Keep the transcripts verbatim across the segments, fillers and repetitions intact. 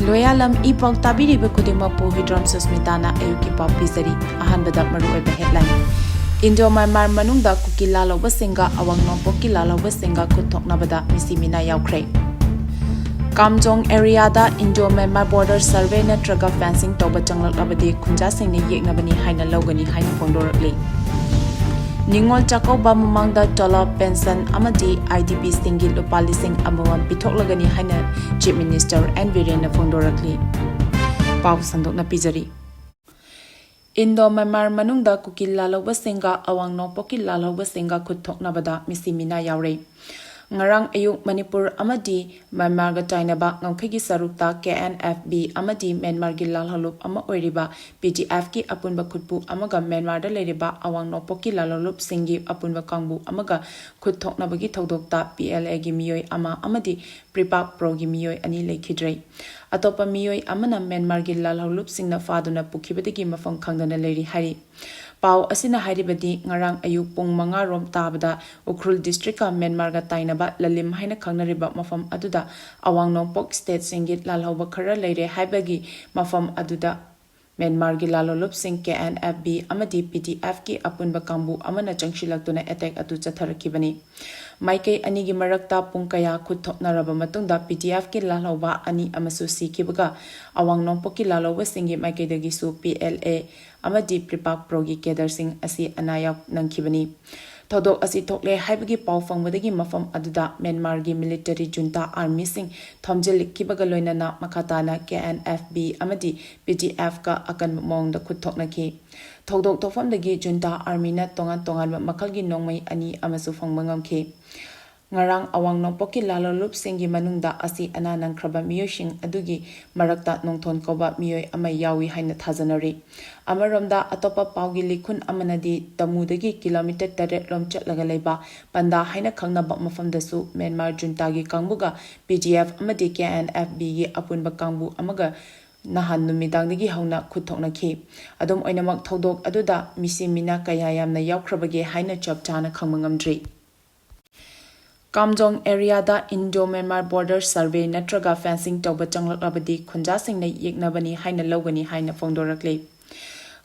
ꯂꯣꯌꯥꯂꯝ E ꯄꯥꯎ ꯇꯥꯕꯤꯔꯤꯕ ꯈꯨꯗꯤꯡꯃꯛꯄꯨ ꯍꯨꯏꯗ꯭ꯔꯣꯝ ꯁꯨꯁꯃꯤꯇꯥꯅ ꯑꯌꯨꯛꯀꯤ ꯄꯥꯎ ꯄꯤꯖꯔꯤ꯫ ꯑꯍꯥꯟꯕꯗ ꯃꯔꯨꯑꯣꯏꯕ headline꯫ ꯏꯟꯗꯣ ꯃ꯭ꯌꯥꯟꯃꯥꯔ ꯃꯅꯨꯡꯗ ꯀꯨꯀꯤ ꯂꯥꯜꯍꯧꯕꯁꯤꯡꯒ ꯑꯋꯥꯡ ꯅꯣꯡꯄꯣꯛꯀꯤ ꯂꯥꯜꯍꯧꯕꯁꯤꯡꯒ ꯈꯨꯠ ꯊꯣꯛꯅꯕꯗ ꯃꯤꯁꯤ ꯃꯤꯅꯥ ꯌꯥꯎꯈ꯭ꯔꯦ꯫ ꯀꯥꯝꯖꯣꯡ areaꯗ ꯏꯟꯗꯣ ꯃ꯭ꯌꯥꯟꯃꯥꯔ border survey ꯅꯠꯇ꯭ꯔꯒ fencing ꯇꯧꯕ ꯆꯪꯂꯛꯂꯕꯗꯤ ꯈꯨꯟꯖꯥꯁꯤꯡꯅ ꯌꯦꯛꯅꯕꯅꯤ ꯍꯥꯏꯅ ꯂꯧꯒꯅꯤ ꯍꯥꯏꯅ ꯐꯣꯡꯗꯣꯔꯛꯂꯤ꯫ ꯅꯤꯉꯣꯜ ꯆꯥꯛꯀꯧꯕ ꯃꯃꯥꯡꯗ ꯇꯣꯂꯣꯞ, ꯄꯦꯟꯁꯟ ꯑꯃꯗꯤ IDPꯁꯤꯡꯒꯤ ꯂꯨꯄꯥ ꯂꯤꯁꯤꯡ ꯑꯃꯃꯝ ꯄꯤꯊꯣꯛꯂꯒꯅꯤ ꯍꯥꯏꯅ Chief Minister N ꯕꯤꯔꯦꯟꯅ ꯐꯣꯡꯗꯣꯔꯛꯂꯤ꯫ ꯄꯥꯎ ꯁꯟꯗꯣꯛꯅ ꯄꯤꯖꯔꯤ꯫ ꯏꯟꯗꯣ ꯃ꯭ꯌꯥꯟꯃꯥꯔ ꯃꯅꯨꯡꯗ ꯀꯨꯀꯤ ꯂꯥꯜꯍꯧꯕꯁꯤꯡꯒ ꯑꯋꯥꯡ ꯅꯣꯡꯄꯣꯛꯀꯤ ꯂꯥꯜꯍꯧꯕꯁꯤꯡꯒ ꯈꯨꯠ ꯊꯣꯛꯅꯕꯗ ꯃꯤꯁꯤ ꯃꯤꯅꯥ ꯌꯥꯎꯔꯦ꯫ ꯉꯔꯥꯡ ꯑꯌꯨꯛ ꯃꯅꯤꯄꯨꯔ ꯑꯃꯗꯤ ꯃ꯭ꯌꯥꯟꯃꯥꯔꯒ ꯇꯥꯏꯅꯕ ꯉꯝꯈꯩꯒꯤ ꯁꯔꯨꯛꯇ KNFB ꯑꯃꯗꯤ ꯃ꯭ꯌꯥꯟꯃꯥꯔꯒꯤ ꯂꯥꯜꯍꯧꯂꯨꯞ ꯑꯃ ꯑꯣꯏꯔꯤꯕ PDFꯀꯤ ꯑꯄꯨꯟꯕ ꯈꯨꯠꯄꯨ ꯑꯃꯒ ꯃ꯭ꯌꯥꯟꯃꯥꯔꯗ ꯂꯩꯔꯤꯕ ꯑꯋꯥꯡ ꯅꯣꯡꯄꯣꯛꯀꯤ ꯂꯥꯜꯍꯧꯂꯨꯞꯁꯤꯡꯒꯤ ꯑꯄꯨꯟꯕ ꯀꯥꯡꯕꯨ ꯑꯃꯒ ꯈꯨꯠ ꯊꯣꯛꯅꯕꯒꯤ ꯊꯧꯗꯣꯛꯇ PLAꯒꯤ ꯃꯤꯑꯣꯏ ꯑꯃ ꯑꯃꯗꯤ PREPAK Proꯒꯤ ꯃꯤꯑꯣꯏ ꯑꯅꯤ ꯂꯩꯈꯤꯗ꯭ꯔꯦ꯫ ꯑꯇꯣꯞꯄ ꯃꯤꯑꯣꯏ ꯑꯃꯅ ꯃ꯭ꯌꯥꯟꯃꯥꯔꯒꯤ ꯂꯥꯜꯍꯧꯂꯨꯞꯁꯤꯡꯅ ꯐꯥꯗꯨꯅ ꯄꯨꯈꯤꯕꯗꯒꯤ ꯃꯐꯝ ꯈꯪꯗꯅ ꯂꯩꯔꯤ ꯍꯥꯏꯔꯤ꯫ ꯄꯥꯎ ꯑꯁꯤꯅ ꯍꯥꯏꯔꯤꯕꯗꯤ, ꯉꯔꯥꯡ ꯑꯌꯨꯛ ꯄꯨꯡ ꯃꯉꯥ ꯔꯣꯝ ꯇꯥꯕꯗ ꯎꯈ꯭ꯔꯨꯜ districtꯀ ꯃ꯭ꯌꯥꯟꯃꯥꯔꯒ ꯇꯥꯏꯅꯕ ꯂꯂꯤꯝ ꯍꯥꯏꯅ ꯈꯪꯅꯔꯤꯕ ꯃꯐꯝ ꯑꯗꯨꯗ ꯑꯋꯥꯡ ꯅꯣꯡꯄꯣꯛ stateꯁꯤꯡꯒꯤ ꯂꯥꯜꯍꯧꯕ ꯈꯔ ꯂꯩꯔꯦ ꯍꯥꯏꯕꯒꯤ ꯃꯐꯝ ꯑꯗꯨꯗ ꯃ꯭ꯌꯥꯟꯃꯥꯔꯒꯤ ꯂꯥꯜꯍꯧꯂꯨꯞꯁꯤꯡ KNFB ꯑꯃꯗꯤ PDFꯀꯤ ꯑꯄꯨꯟꯕ ꯀꯥꯡꯕꯨ ꯑꯃꯅ ꯆꯪꯁꯤꯜꯂꯛꯇꯨꯅ attack ꯑꯗꯨ ꯆꯠꯊꯔꯛꯈꯤꯕꯅꯤ꯫ ꯃꯥꯏꯀꯩ ꯑꯅꯤꯒꯤ ꯃꯔꯛꯇ ꯄꯨꯡ ꯀꯌꯥ ꯈꯨꯠ ꯊꯣꯛꯅꯔꯕ ꯃꯇꯨꯡꯗ PDFꯀꯤ ꯂꯥꯜꯍꯧꯕ ꯑꯅꯤ ꯑꯃꯁꯨ ꯁꯤꯈꯤꯕꯒ, ꯑꯋꯥꯡ ꯅꯣꯡꯄꯣꯛꯀꯤ ꯂꯥꯜꯍꯧꯕꯁꯤꯡꯒꯤ ꯃꯥꯏꯀꯩꯗꯒꯤꯁꯨ PLA ꯑꯃꯗꯤ PREPAK Proꯒꯤ cadreꯁꯤꯡ ꯑꯁꯤ ꯑꯅꯥ ꯌꯥꯎ ꯅꯪꯈꯤꯕꯅꯤ꯫ ꯊꯧꯗꯣꯛ ꯑꯁꯤ ꯊꯣꯛꯂꯦ ꯍꯥꯏꯕꯒꯤ ꯄꯥꯎ ꯐꯪꯕꯗꯒꯤ ꯃꯐꯝ ꯑꯗꯨꯗ ꯃ꯭ꯌꯥꯟꯃꯥꯔꯒꯤ military junta armyꯁꯤꯡ ꯊꯣꯝꯖꯤꯜꯂꯛꯈꯤꯕꯒ ꯂꯣꯏꯅꯅ ꯃꯈꯥ ꯇꯥꯅ KNFB ꯑꯃꯗꯤ PDFꯀ ꯑꯀꯟꯕ ꯃꯑꯣꯡꯗ ꯈꯨꯠ ꯊꯣꯛꯅꯈꯤ꯫ ꯊꯧꯗꯣꯛ ꯊꯣꯛꯐꯝꯗꯒꯤ junta armyꯅ ꯇꯣꯉꯥꯟ ꯇꯣꯉꯥꯟꯕ ꯃꯈꯜꯒꯤ ꯅꯣꯡꯃꯩ ꯑꯅꯤ ꯑꯃꯁꯨ ꯐꯪꯕ ꯉꯝꯈꯤ꯫ ꯉꯔꯥꯡ ꯑꯋꯥꯡ ꯅꯣꯡꯄꯣꯛꯀꯤ ꯂꯥꯜꯍꯧꯂꯨꯞꯁꯤꯡꯒꯤ ꯃꯅꯨꯡꯗ ꯑꯁꯤ ꯑꯅꯥ ꯅꯪꯈ꯭ꯔꯕ ꯃꯤꯑꯣꯏꯁꯤꯡ ꯑꯗꯨꯒꯤ ꯃꯔꯛꯇ ꯅꯣꯡꯊꯣꯟ ꯀꯧꯕ ꯃꯤꯑꯣꯏ ꯑꯃ ꯌꯥꯎꯏ ꯍꯥꯏꯅ ꯊꯥꯖꯅꯔꯤ꯫ ꯑꯃꯔꯣꯝꯗ, ꯑꯇꯣꯞꯄ ꯄꯥꯎꯒꯤ ꯂꯤꯈꯨꯟ ꯑꯃꯅꯗꯤ ꯇꯃꯨꯗꯒꯤ kilometre ꯇꯔꯦꯠ ꯔꯣꯝ ꯆꯠꯂꯒ ꯂꯩꯕ ꯄꯟꯗꯥ ꯍꯥꯏꯅ ꯈꯪꯅꯕ ꯃꯐꯝꯗꯁꯨ ꯃ꯭ꯌꯥꯟꯃꯥꯔ juntaꯒꯤ ꯀꯥꯡꯕꯨꯒ PDF ꯑꯃꯗꯤ KNFBꯒꯤ ꯑꯄꯨꯟꯕ ꯀꯥꯡꯕꯨ ꯑꯃꯒ ꯅꯍꯥꯟ ꯅꯨꯃꯤꯗꯥꯡꯗꯒꯤ ꯍꯧꯅ ꯈꯨꯠ ꯊꯣꯛꯅꯈꯤ꯫ ꯑꯗꯨꯝ ꯑꯣꯏꯅꯃꯛ, ꯊꯧꯗꯣꯛ ꯑꯗꯨꯗ ꯃꯤꯁꯤ ꯃꯤꯅꯥ ꯀꯌꯥ ꯌꯥꯝꯅ ꯌꯥꯎꯈ꯭ꯔꯕꯒꯦ ꯍꯥꯏꯅ ꯆꯞ ꯆꯥꯅ ꯈꯪꯕ ꯉꯝꯗ꯭ꯔꯤ꯫ ꯀꯥꯝꯖꯣꯡ ꯑꯦꯔꯤꯌꯥꯗ ꯏꯟꯗꯣ ꯃ꯭ꯌꯥꯟꯃꯥꯔ ꯕꯣꯔꯗꯔ ꯁꯔꯚꯦ ꯅꯠꯇ꯭ꯔꯒ ꯐꯦꯟꯁꯤꯡ ꯇꯧꯕ ꯆꯪꯂꯛꯂꯕꯗꯤ ꯈꯨꯟꯖꯥꯁꯤꯡꯅ ꯌꯦꯛꯅꯕꯅꯤ ꯍꯥꯏꯅ ꯂꯧꯒꯅꯤ ꯍꯥꯏꯅ ꯐꯣꯡꯗꯣꯔꯛꯂꯤ꯫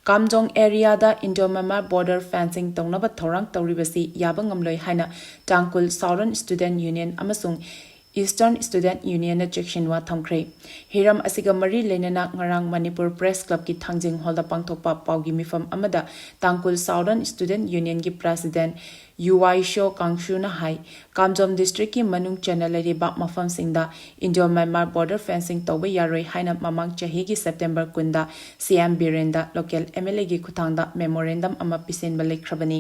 ꯀꯥꯝꯖꯣꯡ ꯑꯦꯔꯤꯌꯥꯗ ꯏꯟꯗꯣ ꯃ꯭ꯌꯥꯟꯃꯥꯔ ꯕꯣꯔꯗꯔ ꯐꯦꯟꯁꯤꯡ ꯇꯧꯅꯕ ꯊꯧꯔꯥꯡ ꯇꯧꯔꯤꯕꯁꯤ ꯌꯥꯕ ꯉꯝꯂꯣꯏ ꯍꯥꯏꯅ ꯇꯥꯡꯈꯨꯜ ꯁꯥꯎꯗꯔꯟ ꯁ꯭ꯇꯨꯗꯦꯟꯠ ꯌꯨꯅꯤꯌꯟ ꯑꯃꯁꯨꯡ ꯏꯁꯇꯔꯟ ꯁ꯭ꯇꯨꯗꯦꯟꯠ ꯌꯨꯅꯤꯌꯟꯅ ꯆꯦꯛꯁꯤꯟꯋꯥ ꯊꯝꯈ꯭ꯔꯦ꯫ ꯍꯤꯔꯝ ꯑꯁꯤꯒ ꯃꯔꯤ ꯂꯩꯅꯅ ꯉꯔꯥꯡ ꯃꯅꯤꯄꯨꯔ ꯄ꯭ꯔꯦꯁ ꯀ꯭ꯂꯕꯀꯤ ꯊꯥꯡꯖꯤꯡ ꯍꯣꯜꯗ ꯄꯥꯡꯊꯣꯛꯄ ꯄꯥꯎꯒꯤ ꯃꯤꯐꯝ ꯑꯃꯗ ꯇꯥꯡꯈꯨꯜ ꯁꯥꯎꯗꯔꯟ ꯁ꯭ꯇꯨꯗꯦꯟꯠ ꯌꯨꯅꯤꯌꯟꯒꯤ ꯄ꯭ꯔꯦꯁꯤꯗꯦꯟꯠ ꯌꯨ ꯋꯥꯏ ꯁꯣ ꯀꯥꯡꯁꯨꯅ ꯍꯥꯏ, ꯀꯥꯝꯖꯣꯡ ꯗꯤꯁꯇ꯭ꯔꯤꯛꯀꯤ ꯃꯅꯨꯡ ꯆꯟꯅ ꯂꯩꯔꯤꯕ ꯃꯐꯝꯁꯤꯡꯗ ꯏꯟꯗꯣ ꯃ꯭ꯌꯥꯟꯃꯥꯔ ꯕꯣꯔꯗꯔ ꯐꯦꯟꯁꯤꯡ ꯇꯧꯕ ꯌꯥꯔꯣꯏ ꯍꯥꯏꯅ ꯃꯃꯥꯡ ꯆꯍꯤꯒꯤ ꯁꯦꯞꯇꯦꯝꯕꯔ ꯀꯨꯟꯗ ꯁꯤ ꯑꯦꯝ ꯕꯤꯔꯦꯟꯗ ꯂꯣꯀꯦꯜ ꯑꯦꯝ ꯑꯦꯜ ꯑꯦꯒꯤ ꯈꯨꯠꯊꯥꯡꯗ ꯃꯦꯃꯣꯔꯦꯟꯗꯝ ꯑꯃ ꯄꯤꯁꯤꯟꯕ ꯂꯩꯈ꯭ꯔꯕꯅꯤ꯫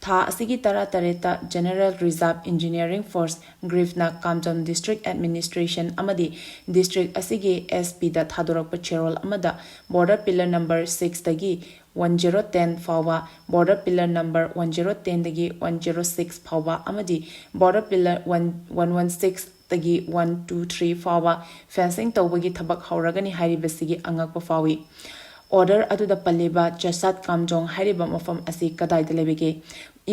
ꯊꯥ ꯑꯁꯤꯒꯤ ꯇꯔꯥꯇꯔꯦꯠꯇ ꯖꯦꯅꯔꯦꯜ ꯔꯤꯖꯥꯔꯚ ꯏꯟꯖꯤꯅꯤꯌꯥꯔꯤꯡ ꯐꯣꯔꯁ, ꯒ꯭ꯔꯤꯐꯅ ꯀꯥꯝꯖꯣꯡ ꯗꯤꯁꯇ꯭ꯔꯤꯛ ꯑꯦꯗꯃꯤꯅꯤꯁꯇ꯭ꯔꯦꯁꯟ ꯑꯃꯗꯤ ꯗꯤꯁꯇ꯭ꯔꯤꯛ ꯑꯁꯤꯒꯤ ꯑꯦꯁ ꯄꯤꯗ ꯊꯥꯗꯣꯔꯛꯄ ꯆꯦꯔꯣꯜ ꯑꯃꯗ ꯕꯣꯔꯗꯔ ꯄꯤꯂꯔ ꯅꯝꯕꯔ ꯁꯤꯛꯁꯇꯒꯤ ꯋꯥꯟ ꯖꯦꯔꯣ ꯇꯦꯟ ꯐꯥꯎꯕ, border pillar number one zero ꯇꯦꯟꯗꯒꯤ ꯋꯥꯟ ꯖꯦꯔꯣ ꯁꯤꯛꯁ ꯐꯥꯎꯕ ꯑꯃꯗꯤ ꯕꯣꯔꯗꯔ ꯄꯤꯂꯔ ꯋꯥꯟ ꯋꯥꯟ ꯁꯤꯛꯁꯇꯒꯤ ꯋꯥꯟ ꯇꯨ ꯊ꯭ꯔꯤ ꯐꯥꯎꯕ ꯐꯦꯟꯁꯤꯡ ꯇꯧꯕꯒꯤ ꯊꯕꯛ ꯍꯧꯔꯒꯅꯤ ꯍꯥꯏꯔꯤꯕꯁꯤꯒꯤ ꯑꯉꯛꯄ ꯐꯥꯎꯏ꯫ ꯑꯣꯔꯗꯔ ꯑꯗꯨꯗ ꯄꯜꯂꯤꯕ ꯆꯁꯥꯠ ꯀꯥꯝꯖꯣꯡ ꯍꯥꯏꯔꯤꯕ ꯃꯐꯝ ꯑꯁꯤ ꯀꯗꯥꯏꯗ ꯂꯩꯕꯒꯦ?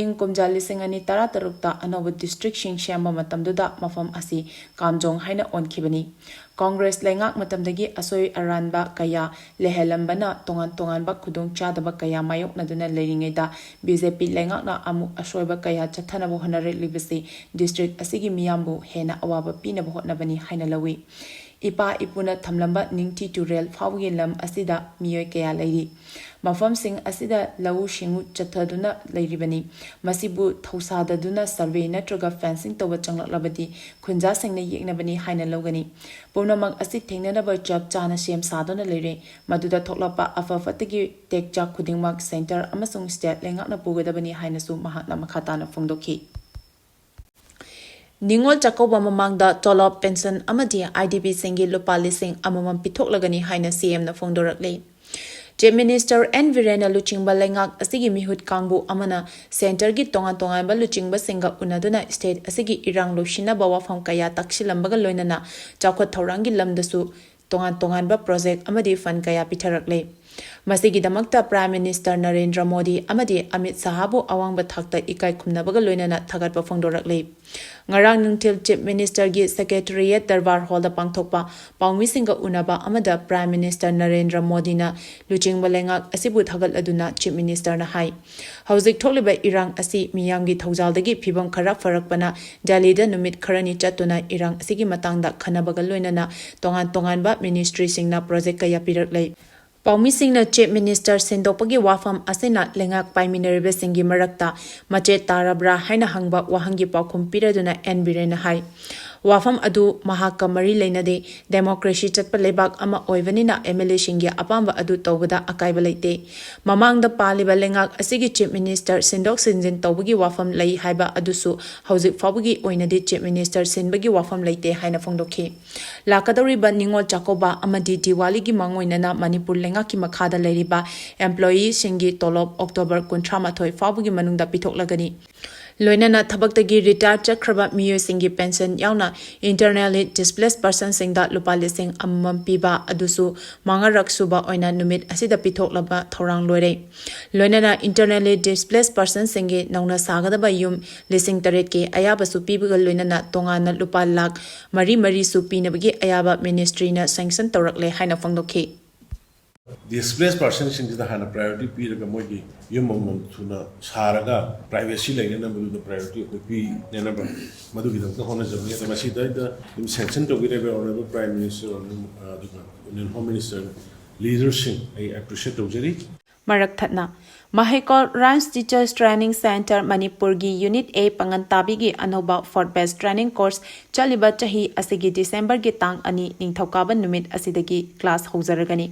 ꯏꯪ ꯀꯨꯝꯖꯥ ꯂꯤꯁꯤꯡ ꯑꯅꯤ ꯇꯔꯥꯇꯔꯨꯛꯇ ꯑꯅꯧꯕ ꯗꯤꯁꯇ꯭ꯔꯤꯛꯁꯤꯡ ꯁꯦꯝꯕ ꯃꯇꯝꯗꯨꯗ ꯃꯐꯝ ꯑꯁꯤ ꯀꯥꯝꯖꯣꯡ ꯍꯥꯏꯅ ꯑꯣꯟꯈꯤꯕꯅꯤ꯫ ꯀꯣꯡꯒ꯭ꯔꯦꯁ ꯂꯩꯉꯥꯛ ꯃꯇꯝꯗꯒꯤ ꯑꯁꯣꯏ ꯑꯔꯥꯟꯕ ꯀꯌꯥ ꯂꯩꯍꯜꯂꯝꯕꯅ ꯇꯣꯉꯥꯟ ꯇꯣꯉꯥꯟꯕ ꯈꯨꯗꯣꯡꯆꯥꯗꯕ ꯀꯌꯥ ꯃꯥꯌꯣꯛꯅꯗꯨꯅ ꯂꯩꯔꯤꯉꯩꯗ ꯕꯤ ꯖꯦ ꯄꯤ ꯂꯩꯉꯥꯛꯅ ꯑꯃꯨꯛ ꯑꯁꯣꯏꯕ ꯀꯌꯥ ꯆꯠꯊꯅꯕ ꯍꯣꯠꯅꯔꯛꯂꯤꯕꯁꯤ ꯗꯤꯁꯇ꯭ꯔꯤꯛ ꯑꯁꯤꯒꯤ ꯃꯤꯌꯥꯝꯕꯨ ꯍꯦꯟꯅ ꯑꯋꯥꯕ ꯄꯤꯅꯕ ꯍꯣꯠꯅꯕꯅꯤ ꯍꯥꯏꯅ ꯂꯧꯏ꯫ ꯏꯄꯥ ꯏꯄꯨꯅ ꯊꯝꯂꯝꯕ ꯅꯤꯡꯊꯤ ꯇꯨꯔꯦꯜ ꯐꯥꯎꯒꯤ ꯂꯝ ꯑꯁꯤꯗ ꯃꯤꯑꯣꯏ ꯀꯌꯥ ꯂꯩꯔꯤ꯫ ꯃꯐꯝꯁꯤꯡ ꯑꯁꯤꯗ ꯂꯧꯎ ꯁꯤꯡꯎ ꯆꯠꯊꯗꯨꯅ ꯂꯩꯔꯤꯕꯅꯤ꯫ ꯃꯁꯤꯕꯨ ꯊꯧꯁꯥꯗꯗꯨꯅ ꯁꯔꯚꯦ ꯅꯠꯇ꯭ꯔꯒ ꯐꯦꯟꯁꯤꯡ ꯇꯧꯕ ꯆꯪꯂꯛꯂꯕꯗꯤ ꯈꯨꯟꯖꯥꯁꯤꯡꯅ ꯌꯦꯛꯅꯕꯅꯤ ꯍꯥꯏꯅ ꯂꯧꯒꯅꯤ꯫ ꯄꯨꯝꯅꯃꯛ ꯑꯁꯤ ꯊꯦꯡꯅꯅꯕ ꯆꯞ ꯆꯥꯅ ꯁꯦꯝ ꯁꯥꯗꯨꯅ ꯂꯩꯔꯦ꯫ ꯃꯗꯨꯗ ꯊꯣꯛꯂꯛꯄ ꯑꯐ ꯐꯠꯇꯒꯤ ꯇꯦꯛꯆꯥꯛ ꯈꯨꯗꯤꯡꯃꯛ ꯁꯦꯟꯇꯔ ꯑꯃꯁꯨꯡ ꯁ꯭ꯇꯦꯠ ꯂꯩꯉꯥꯛꯅ ꯄꯨꯒꯗꯕꯅꯤ ꯍꯥꯏꯅꯁꯨ ꯃꯍꯥꯛꯅ ꯃꯈꯥ ꯇꯥꯅ ꯐꯣꯡꯗꯣꯛꯈꯤ꯫ ꯅꯤꯉꯣꯜ ꯆꯥꯛꯀꯧꯕ ꯃꯃꯥꯡꯗ ꯇꯣꯂꯣꯞ, ꯄꯦꯟꯁꯟ ꯑꯃꯗꯤ ꯑꯥꯏ ꯗꯤ ꯕꯤꯁꯤꯡꯒꯤ ꯂꯨꯄꯥ ꯂꯤꯁꯤꯡ ꯑꯃꯃꯝ ꯄꯤꯊꯣꯛꯂꯒꯅꯤ ꯍꯥꯏꯅ ꯁꯤ ꯑꯦꯝꯅ ꯐꯣꯡꯗꯣꯔꯛꯂꯤ꯫ ꯆꯤꯐ ꯃꯤꯅꯤꯁꯇꯔ ꯑꯦꯟ ꯕꯤꯔꯦꯟꯅ ꯂꯨꯆꯤꯡꯕ ꯂꯩꯉꯥꯛ ꯑꯁꯤꯒꯤ ꯃꯤꯍꯨꯠ ꯀꯥꯡꯕꯨ ꯑꯃꯅ ꯁꯦꯟꯇꯔꯒꯤ ꯇꯣꯉꯥꯟ ꯇꯣꯉꯥꯟꯕ ꯂꯨꯆꯤꯡꯕꯁꯤꯡꯒ ꯎꯅꯗꯨꯅ ꯁ꯭ꯇꯦꯠ ꯑꯁꯤꯒꯤ ꯏꯔꯥꯡ ꯂꯣꯏꯁꯤꯟꯅꯕ ꯋꯥꯐꯝ ꯀꯌꯥ ꯇꯥꯛꯁꯤꯜꯂꯝꯕꯒ ꯂꯣꯏꯅꯅ ꯆꯥꯎꯈꯠ ꯊꯧꯔꯥꯡꯒꯤ ꯂꯝꯗꯁꯨ ꯇꯣꯉꯥꯟ ꯇꯣꯉꯥꯟꯕ ꯄ꯭ꯔꯣꯖꯦꯛ ꯑꯃꯗꯤ ꯐꯟ ꯀꯌꯥ ꯄꯤꯊꯔꯛꯂꯦ꯫ ꯃꯁꯤꯒꯤꯗꯃꯛꯇ Prime Minister ꯅꯔꯦꯟꯗ꯭ꯔ ꯃꯣꯗꯤ ꯑꯃꯗꯤ ꯑꯃꯤꯠ ꯁꯥꯍꯕꯨ ꯑꯋꯥꯡꯕ ꯊꯥꯛꯇ ꯏꯀꯥꯏ ꯈꯨꯝꯅꯕꯒ ꯂꯣꯏꯅꯅ ꯊꯥꯒꯠꯄ ꯐꯣꯡꯗꯣꯔꯛꯂꯤ꯫ ꯉꯔꯥꯡ ꯅꯨꯡꯊꯤꯜ Chief Minister ꯒꯤ Secretariat Darbar Hall ꯗ ꯄꯥꯡꯊꯣꯛꯄ ꯄꯥꯎꯃꯤꯁꯤꯡꯒ ꯎꯅꯕ ꯑꯃꯗ Prime Minister ꯅꯔꯦꯟꯗ꯭ꯔ ꯃꯣꯗꯤꯅ ꯂꯨꯆꯤꯡꯕ ꯂꯩꯉꯥꯛ ꯑꯁꯤꯕꯨ ꯊꯥꯒꯠꯂꯗꯨꯅ Chief Minister ꯅ ꯍꯥꯏ, ꯍꯧꯖꯤꯛ ꯊꯣꯛꯂꯤꯕ ꯏꯔꯥꯡ ꯑꯁꯤ ꯃꯤꯌꯥꯝꯒꯤ ꯊꯧꯖꯥꯜꯗꯒꯤ ꯐꯤꯚꯝ ꯈꯔ ꯐꯔꯛꯄꯅ ꯗꯦꯜꯂꯤꯗ ꯅꯨꯃꯤꯠ ꯈꯔꯅꯤ ꯆꯠꯇꯨꯅ ꯏꯔꯥꯡ ꯑꯁꯤꯒꯤ ꯃꯇꯥꯡꯗ ꯈꯟꯅꯕꯒ ꯂꯣꯏꯅꯅ ꯇꯣꯉꯥꯟ ꯇꯣꯉꯥꯟꯕ ministry ꯁꯤꯡꯅ project ꯀꯌꯥ ꯄꯤꯔꯛꯂꯦ꯫ ꯄꯥꯎꯃꯤꯁꯤꯡꯅ Chief Minister ꯁꯤꯟꯗꯣꯛꯄꯒꯤ ꯋꯥꯐꯝ ꯑꯁꯤꯅ ꯂꯩꯉꯥꯛ ꯄꯥꯏꯃꯤꯟꯅꯔꯤꯕꯁꯤꯡꯒꯤ ꯃꯔꯛꯇ ꯃꯆꯦꯠ ꯇꯥꯔꯕ꯭ꯔꯥ ꯍꯥꯏꯅ ꯍꯪꯕ ꯋꯥꯍꯪꯒꯤ ꯄꯥꯎꯈꯨꯝ ꯄꯤꯔꯗꯨꯅ ꯑꯦꯟ ꯕꯤꯔꯦꯟꯅ ꯍꯥꯏ, ꯋꯥꯐꯝ ꯑꯗꯨ ꯃꯍꯥꯛꯀ ꯃꯔꯤ ꯂꯩꯅꯗꯦ꯫ Democracy ꯆꯠꯄ ꯂꯩꯕꯥꯛ ꯑꯃ ꯑꯣꯏꯕꯅꯤꯅ M L A ꯁꯤꯡꯒꯤ ꯑꯄꯥꯝꯕ ꯑꯗꯨ ꯇꯧꯕꯗ ꯑꯀꯥꯏꯕ ꯂꯩꯇꯦ꯫ ꯃꯃꯥꯡꯗ ꯄꯥꯜꯂꯤꯕ ꯂꯩꯉꯥꯛ ꯑꯁꯤꯒꯤ Chief Minister ꯁꯤꯟꯗꯣꯛ ꯁꯤꯟꯖꯤꯟ ꯇꯧꯕꯒꯤ ꯋꯥꯐꯝ ꯂꯩ ꯍꯥꯏꯕ ꯑꯗꯨꯁꯨ ꯍꯧꯖꯤꯛ ꯐꯥꯎꯕꯒꯤ ꯑꯣꯏꯅꯗꯤ Chief Minister ꯁꯤꯟꯕꯒꯤ ꯋꯥꯐꯝ ꯂꯩꯇꯦ ꯍꯥꯏꯅ ꯐꯣꯡꯗꯣꯛꯈꯤ꯫ ꯂꯥꯛꯀꯗꯧꯔꯤꯕ ꯅꯤꯉꯣꯜ ꯆꯥꯛꯀꯧꯕ ꯑꯃꯗꯤ ꯗꯤꯋꯥꯂꯤꯒꯤ ꯃꯥꯡꯑꯣꯏꯅꯅ ꯃꯅꯤꯄꯨꯔ ꯂꯩꯉꯥꯛꯀꯤ ꯃꯈꯥꯗ ꯂꯩꯔꯤꯕ employee ꯁꯤꯡꯒꯤ ꯇꯣꯂꯣꯞ October ꯀꯨꯟꯊ꯭ꯔꯥ ꯃꯥꯊꯣꯏ ꯐꯥꯎꯕꯒꯤ ꯃꯅꯨꯡꯗ ꯄꯤꯊꯣꯛꯂꯒꯅꯤ꯫ ꯂꯣꯏꯅꯅ ꯊꯕꯛꯇꯒꯤ retire ꯆꯠꯈ꯭ꯔꯕ ꯃꯤꯑꯣꯏꯁꯤꯡꯒꯤ pension ꯌꯥꯎꯅ internally displaced person ꯁꯤꯡꯗ ꯂꯨꯄꯥ ꯂꯤꯁꯤꯡ ꯑꯃꯃꯝ ꯄꯤꯕ ꯑꯗꯨꯁꯨ ꯃꯉꯥꯔꯛ ꯁꯨꯕ ꯑꯣꯏꯅ ꯅꯨꯃꯤꯠ ꯑꯁꯤꯗ ꯄꯤꯊꯣꯛꯂꯕ ꯊꯧꯔꯥꯡ ꯂꯣꯏꯔꯦ꯫ ꯂꯣꯏꯅꯅ internally displaced person ꯁꯤꯡꯒꯤ ꯅꯧꯅ ꯁꯥꯒꯗꯕ ꯌꯨꯝ ꯂꯤꯁꯤꯡ ꯇꯔꯦꯠꯀꯤ ꯑꯌꯥꯕꯁꯨ ꯄꯤꯕꯒ ꯂꯣꯏꯅꯅ ꯇꯣꯉꯥꯟꯅ ꯂꯨꯄꯥ ꯂꯥꯈ ꯃꯔꯤ ꯃꯔꯤꯁꯨ ꯄꯤꯅꯕꯒꯤ ꯑꯌꯥꯕ ministry ꯅ sanction ꯇꯧꯔꯛꯂꯦ ꯍꯥꯏꯅ ꯐꯣꯡꯗꯣꯛꯈꯤ꯫ Displaced person ꯁꯤꯡꯁꯤꯗ ꯍꯥꯟꯅ priority ꯄꯤꯔꯒ ꯃꯣꯏꯒꯤ ꯌꯨꯝ ꯑꯃꯃꯝ ꯊꯨꯅ ꯁꯥꯔꯒ privacy ꯂꯩꯅꯅꯕꯗꯨꯗ priority ꯑꯩꯈꯣꯏ ꯄꯤꯅꯅꯕ ꯃꯗꯨꯒꯤꯗꯃꯛꯇ ꯍꯣꯠꯅꯖꯕꯅꯤ꯫ ꯑꯗꯣ ꯃꯁꯤꯗꯩꯗ ꯑꯗꯨꯝ sanction ꯇꯧꯕꯤꯔꯤꯕ Honourable Prime Minister, ꯑꯗꯨꯒ Union Home Minister, leader ꯁꯤꯡ ꯑꯩ appreciate ꯇꯧꯖꯔꯤ꯫ ꯃꯔꯛ ꯊꯠꯅ, ꯃꯍꯩꯀꯣꯜ RIMS Teachers Training Centre ꯃꯅꯤꯄꯨꯔꯒꯤ Unit A ꯄꯥꯉꯟ ꯇꯥꯕꯤꯒꯤ ꯑꯅꯧꯕ fourth batch training course ꯆꯠꯂꯤꯕ ꯆꯍꯤ ꯑꯁꯤꯒꯤ December ꯒꯤ ꯇꯥꯡ ꯑꯅꯤ ꯅꯤꯡꯊꯧꯀꯥꯕ ꯅꯨꯃꯤꯠ ꯑꯁꯤꯗꯒꯤ class ꯍꯧꯖꯔꯒꯅꯤ꯫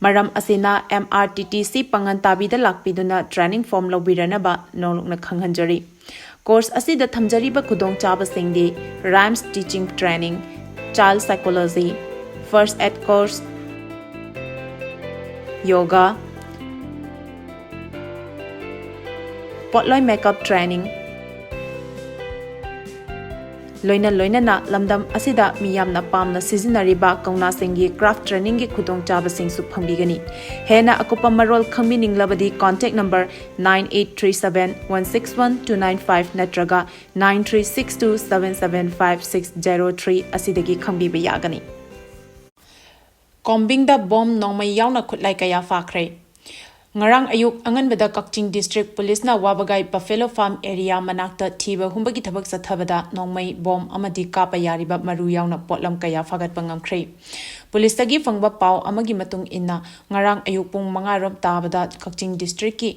ꯃꯔꯝ ꯑꯁꯤꯅ M R T T C ꯄꯥꯉꯟ ꯇꯥꯕꯤꯗ ꯂꯥꯛꯄꯤꯗꯨꯅ training form ꯂꯧꯕꯤꯔꯅꯕ ꯅꯧꯅ ꯈꯪꯍꯟꯖꯔꯤ꯫ Course ꯑꯁꯤꯗ ꯊꯝꯖꯔꯤꯕ ꯈꯨꯗꯣꯡꯆꯥꯕꯁꯤꯡꯗꯤ RIMS Teaching Training, Child Psychology, First Aid Course, Yoga, ꯄꯣꯠꯂꯣꯏ makeup training, ꯂꯣꯏꯅ ꯂꯣꯏꯅꯅ ꯂꯝꯗꯝ ꯑꯁꯤꯗ ꯃꯤꯌꯥꯝꯅ ꯄꯥꯝꯅ ꯁꯤꯖꯤꯟꯅꯔꯤꯕ ꯀꯧꯅꯥꯁꯤꯡꯒꯤ craft trainingꯒꯤ ꯈꯨꯗꯣꯡꯆꯥꯕꯁꯤꯡꯁꯨ ꯐꯪꯕꯤꯒꯅꯤ꯫ ꯍꯦꯟꯅ ꯑꯀꯨꯞꯄ ꯃꯔꯣꯜ ꯈꯪꯕꯤꯅꯤꯡꯂꯕꯗꯤ contact number nine eight three seven one six one two nine five ꯅꯠꯇ꯭ꯔꯒ nine three six two seven seven five six zero three ꯑꯁꯤꯗꯒꯤ ꯈꯪꯕꯤꯕ ꯌꯥꯒꯅꯤ꯫ ꯀꯣꯝꯕꯤꯡꯗ ꯕꯣꯝ ꯅꯣꯡꯃꯩ ꯌꯥꯎꯅ ꯈꯨꯠꯂꯥꯏ ꯀꯌꯥ ꯐꯥꯈ꯭ꯔꯦ꯫ ꯉꯔꯥꯡ ꯑꯌꯨꯛ ꯑꯉꯟꯕꯗ ꯀꯛꯆꯤꯡ district policeꯅ ꯋꯥꯕꯒꯥꯏ Buffalo Farm area ꯃꯅꯥꯛꯇ ꯊꯤꯕ ꯍꯨꯝꯕꯒꯤ ꯊꯕꯛ ꯆꯠꯊꯕꯗ ꯅꯣꯡꯃꯩ, ꯕꯣꯝ ꯑꯃꯗꯤ ꯀꯥꯞꯄ ꯌꯥꯔꯤꯕ ꯃꯔꯨ ꯌꯥꯎꯅ ꯄꯣꯠꯂꯝ ꯀꯌꯥ ꯐꯥꯒꯠꯄ ꯉꯝꯈ꯭ꯔꯦ꯫ Policeꯇꯒꯤ ꯐꯪꯕ ꯄꯥꯎ ꯑꯃꯒꯤ ꯃꯇꯨꯡ ꯏꯟꯅ, ꯉꯔꯥꯡ ꯑꯌꯨꯛ ꯄꯨꯡ ꯃꯉꯥ ꯔꯣꯝ ꯇꯥꯕꯗ ꯀꯛꯆꯤꯡ districtꯀꯤ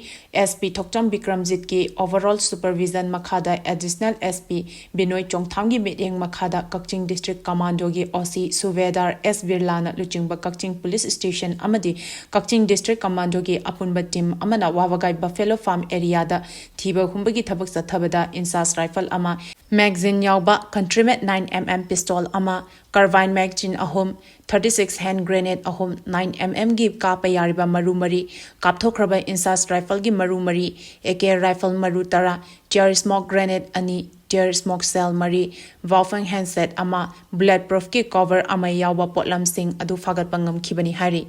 SP ꯊꯣꯛꯆꯝ ꯕꯤꯀ꯭ꯔꯝꯖꯤꯠꯀꯤ overall supervision ꯃꯈꯥꯗ Additional SP ꯕꯤꯅꯣꯏ ꯆꯣꯡꯊꯥꯝꯒꯤ ꯃꯤꯠꯌꯦꯡ ꯃꯈꯥꯗ ꯀꯛꯆꯤꯡ district commandoꯒꯤ OC ꯁꯨꯕꯦꯗꯥꯔ ꯑꯦꯁ ꯕꯤꯔꯂꯥꯅ ꯂꯨꯆꯤꯡꯕ ꯀꯛꯆꯤꯡ police station ꯑꯃꯗꯤ ꯀꯛꯆꯤꯡ district commandoꯒꯤ ꯑꯄꯨꯟꯕ team ꯑꯃꯅ ꯋꯥꯕꯒꯥꯏ Buffalo Farm areaꯗ ꯊꯤꯕ ꯍꯨꯝꯕꯒꯤ ꯊꯕꯛ ꯆꯠꯊꯕꯗ INSAS rifle ꯑꯃ, magazine ꯌꯥꯎꯕ Countryman nine MM pistol ꯑꯃ, carbine magazine ꯑꯍꯨꯝ, thirty six hand grenade ꯑꯍꯨꯝ, nine MMꯒꯤ ꯀꯥꯞꯄ ꯌꯥꯔꯤꯕ ꯃꯔꯨ ꯃꯔꯤ, ꯀꯥꯞꯊꯣꯛꯈ꯭ꯔꯕ INSAS rifleꯒꯤ ꯃꯔꯨ ꯃꯔꯤ, AK rifle ꯃꯔꯨ ꯇꯔꯥ, tear smoke grenade ꯑꯅꯤ, tear smoke shell ꯃꯔꯤ, Baofeng handset ꯑꯃ, bullet proofꯀꯤ cover ꯑꯃ ꯌꯥꯎꯕ ꯄꯣꯠꯂꯝꯁꯤꯡ ꯑꯗꯨ ꯐꯥꯒꯠꯄ ꯉꯝꯈꯤꯕꯅꯤ ꯍꯥꯏꯔꯤ꯫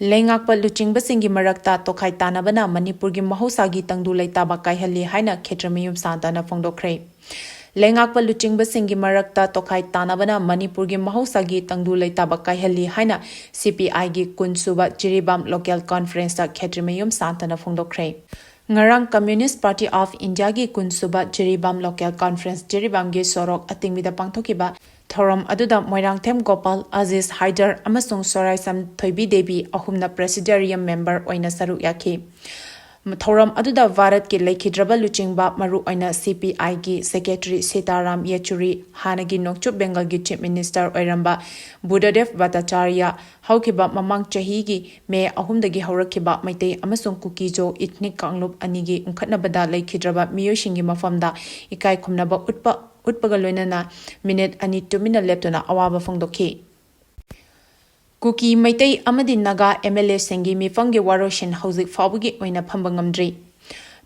ꯂꯩꯉꯥꯛꯄ ꯂꯨꯆꯤꯡꯕꯁꯤꯡꯒꯤ ꯃꯔꯛꯇ ꯇꯣꯈꯥꯏ ꯇꯥꯅꯕꯅ ꯃꯅꯤꯄꯨꯔꯒꯤ ꯃꯍꯧꯁꯥꯒꯤ ꯇꯪꯗꯨ ꯂꯩꯇꯥꯕ ꯀꯥꯏꯍꯜꯂꯤ ꯍꯥꯏꯅ ꯈꯦꯇ꯭ꯔꯤꯃꯌꯨꯝ ꯁꯥꯟꯇꯅ ꯐꯣꯡꯗꯣꯛꯈ꯭ꯔꯦ꯫ ꯂꯩꯉꯥꯛꯄ ꯂꯨꯆꯤꯡꯕꯁꯤꯡꯒꯤ ꯃꯔꯛꯇ ꯇꯣꯈꯥꯏ ꯇꯥꯅꯕꯅ ꯃꯅꯤꯄꯨꯔꯒꯤ ꯃꯍꯧꯁꯥꯒꯤ ꯇꯪꯗꯨ ꯂꯩꯇꯥꯕ ꯀꯥꯏꯍꯜꯂꯤ ꯍꯥꯏꯅ CPIꯒꯤ ꯀꯨꯟ ꯁꯨꯕ ꯖꯤꯔꯤꯕꯥꯝ local conferenceꯇ ꯈꯦꯇ꯭ꯔꯤꯃꯌꯨꯝ ꯁꯥꯟꯇꯅ ꯐꯣꯡꯗꯣꯛꯈ꯭ꯔꯦ꯫ ꯉꯔꯥꯡ Communist Party of Indiaꯒꯤ ꯀꯨꯟ ꯁꯨꯕ ꯖꯤꯔꯤꯕꯥꯝ local conference ꯖꯤꯔꯤꯕꯥꯝꯒꯤ ꯁꯣꯔꯣꯛ ꯑꯇꯤꯡꯕꯤꯗ ꯄꯥꯡꯊꯣꯛꯈꯤꯕ ꯊꯧꯔꯝ ꯑꯗꯨꯗ ꯃꯣꯏꯔꯥꯡꯊꯦꯝ ꯒꯣꯄꯥꯜ, ꯑꯖꯤꯖ ꯍꯥꯏꯗꯔ ꯑꯃꯁꯨꯡ ꯁꯣꯔꯥꯏꯁꯝ ꯊꯣꯏꯕꯤ ꯗꯦꯕꯤ ꯑꯍꯨꯝꯅ presidium member ꯑꯣꯏꯅ ꯁꯔꯨꯛ ꯌꯥꯈꯤ꯫ ꯊꯧꯔꯝ ꯑꯗꯨꯗ ꯚꯥꯔꯠꯀꯤ ꯂꯩꯈꯤꯗ꯭ꯔꯕ ꯂꯨꯆꯤꯡꯕ, ꯃꯔꯨꯑꯣꯏꯅ CPIꯒꯤ secretary ꯁꯤꯇꯥꯔꯥꯝ ꯌꯦꯆꯨꯔꯤ, ꯍꯥꯟꯅꯒꯤ ꯅꯣꯡꯆꯨꯞ ꯕꯦꯡꯒꯜꯒꯤ chief minister ꯑꯣꯏꯔꯝꯕ ꯕꯨꯙꯗꯦꯕ ꯚꯠꯇꯥꯆꯥꯔꯌ, ꯍꯧꯈꯤꯕ ꯃꯃꯥꯡ ꯆꯍꯤꯒꯤ ꯃꯦ ꯑꯍꯨꯝꯗꯒꯤ ꯍꯧꯔꯛꯈꯤꯕ ꯃꯩꯇꯩ ꯑꯃꯁꯨꯡ ꯀꯨꯀꯤꯖꯣ ethnic ꯀꯥꯡꯂꯨꯞ ꯑꯅꯤꯒꯤ ꯎꯪꯈꯠꯅꯕꯗ ꯂꯩꯈꯤꯗ꯭ꯔꯕ ꯃꯤꯑꯣꯏꯁꯤꯡꯒꯤ ꯃꯐꯝꯗ ꯏꯀꯥꯏ ꯈꯨꯝꯅꯕ ꯎꯠꯄ, ꯎꯠꯄꯒ ꯂꯣꯏꯅꯅ minute ꯑꯅꯤ ꯇꯨꯃꯤꯟꯅ ꯂꯦꯞꯇꯨꯅ ꯑꯋꯥꯕ ꯐꯣꯡꯗꯣꯛꯈꯤ꯫ ꯀꯨꯀꯤ, ꯃꯩꯇꯩ ꯑꯃꯗꯤ ꯅꯥꯒꯥ MLAꯁꯤꯡꯒꯤ ꯃꯤꯐꯝꯒꯤ ꯋꯥꯔꯣꯏꯁꯤꯟ ꯍꯧꯖꯤꯛ ꯐꯥꯎꯕꯒꯤ ꯑꯣꯏꯅ ꯐꯝꯕ ꯉꯝꯗ꯭ꯔꯤ꯫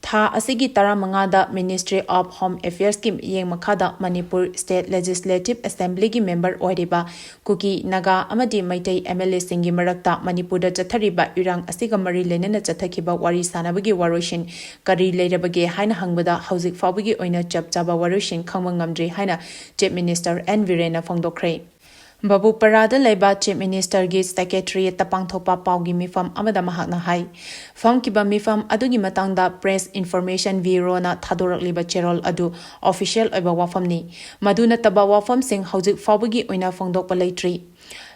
ꯊꯥ ꯑꯁꯤꯒꯤ ꯇꯔꯥꯃꯉꯥꯗ Ministry of Home Affairsꯀꯤ ꯃꯤꯠꯌꯦꯡ ꯃꯈꯥꯗ ꯃꯅꯤꯄꯨꯔ State Legislative Assemblyꯒꯤ member ꯑꯣꯏꯔꯤꯕ ꯀꯨꯀꯤ, ꯅꯥꯒꯥ ꯑꯃꯗꯤ ꯃꯩꯇꯩ MLAꯁꯤꯡꯒꯤ ꯃꯔꯛꯇ ꯃꯅꯤꯄꯨꯔꯗ ꯆꯠꯊꯔꯤꯕ ꯏꯔꯥꯡ ꯑꯁꯤꯒ ꯃꯔꯤ ꯂꯩꯅꯅ ꯆꯠꯊꯈꯤꯕ ꯋꯥꯔꯤ ꯁꯥꯅꯕꯒꯤ ꯋꯥꯔꯣꯏꯁꯤꯟ ꯀꯔꯤ ꯂꯩꯔꯕꯒꯦ ꯍꯥꯏꯅ ꯍꯪꯕꯗ ꯍꯧꯖꯤꯛ ꯐꯥꯎꯕꯒꯤ ꯑꯣꯏꯅ ꯆꯞ ꯆꯥꯕ ꯋꯥꯔꯣꯏꯁꯤꯟ ꯈꯪꯕ ꯉꯝꯗ꯭ꯔꯤ ꯍꯥꯏꯅ Chief Minister N ꯕꯤꯔꯦꯟꯅ ꯐꯣꯡꯗꯣꯛꯈ꯭ꯔꯦ꯫ ꯕꯕꯨꯄꯔꯥꯗ ꯂꯩꯕ Chief Ministerꯒꯤ Secretariatꯇ ꯄꯥꯡꯊꯣꯛꯄ ꯄꯥꯎꯒꯤ ꯃꯤꯐꯝ ꯑꯃꯗ ꯃꯍꯥꯛꯅ ꯍꯥꯏ, ꯐꯝꯈꯤꯕ ꯃꯤꯐꯝ ꯑꯗꯨꯒꯤ ꯃꯇꯥꯡꯗ Press Information Bureauꯅ ꯊꯥꯗꯣꯔꯛꯂꯤꯕ ꯆꯦꯔꯣꯜ ꯑꯗꯨ official ꯑꯣꯏꯕ ꯋꯥꯐꯝꯅꯤ꯫ ꯃꯗꯨ ꯅꯠꯇꯕ ꯋꯥꯐꯝꯁꯤꯡ ꯍꯧꯖꯤꯛ ꯐꯥꯎꯕꯒꯤ ꯑꯣꯏꯅ ꯐꯣꯡꯗꯣꯛꯄ ꯂꯩꯇ꯭ꯔꯤ꯫